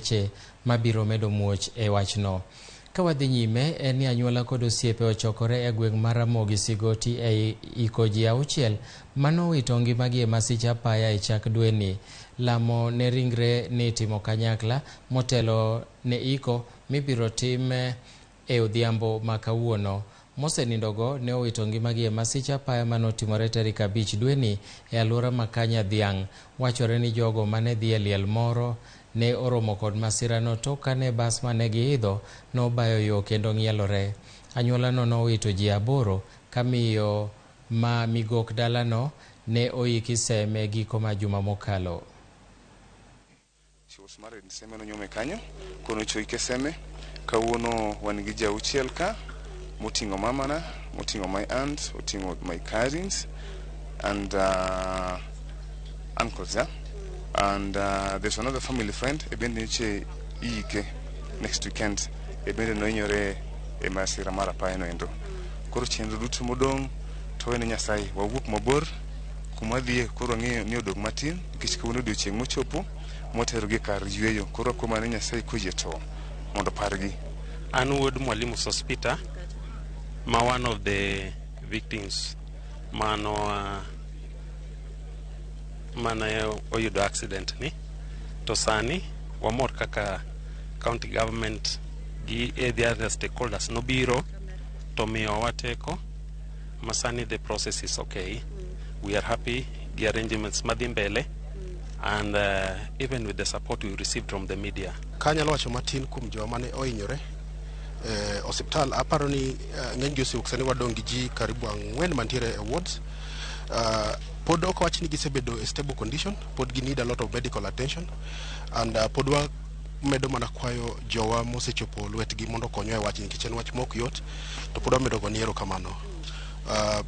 lakteche mabiro medo muoch e wachno. Ka wadhi nyime en ni anyuola kod osiepe ochokore e gweng' mar Ramogi Sigoti e iko ji 6 manowito ngimagi e masich apaya e chak dweni. Lamo ne ringre ni itimo kanyakla motelo ne iko mibiro tim e odhiambo ma kawuono. Mosenindogo ne owito ngimagi e masich apaya manotimore tarik 5 dweni e alwora ma Kanya Dhiang'. Wachore ni jogo mane dhi e liel moro ne oromo kod masirano tok kane bas mane giidho nobayo yo kendo ng'ielore. Anyuolano nowito ji 8 ka miyo ma migok dalano ne oiki Seme giko ma juma mokalo. She was married in Seme nonyuome kanyo, koro nochoike Seme. Kawuono wan gi ji 6 ka, moting'o mamana, moting'o my aunt, oting'o my cousins and uncles, yeah? And there's another family friend, e bende nyocha iike next weekend, e bende nohinyore e masira mar apaya no endo. Koro chenro duto modong' to wene Nyasaye, wawuok mabor kuma wadhiye koro wang'eyo ni odong' matin nikech kawuono odiochieng' mochopo moterogi kar yweyo. Koro akwayo mana ni Nyasaye koyie to mondo opargi. An wuod Mwalimu Sospeter, ma one of the victims mano mane oyudo accident ni to sani wamor kaka county government gi the other stakeholders nobiro to miyowa teko ma sani the process is okay. We are happy gi arrangements madhi mbele and even with the support we received from the media. Kanyalo wacho matin kuom joma mane ohinyore osiptal, aparo ni ng'eny gi osewuok. Sani wadong' gi ji karibu 4 mantiere e wards. Pod ok wach ni gisebedo e stable condition, pod gi need a lot of medical attention and pod wamedo mana kwayo jowa mosechopo lwetgi mondo okonywa e wachni nikech en wach mok yot to pod wamedo goni erokamano.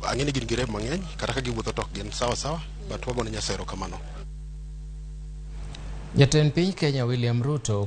Ang'e ni gin gi rem mang'eny kata ka giwuotho to ok gin sawa sawa, but wagone Nyasaye erokamano. Jatend piny Kenya William Ruto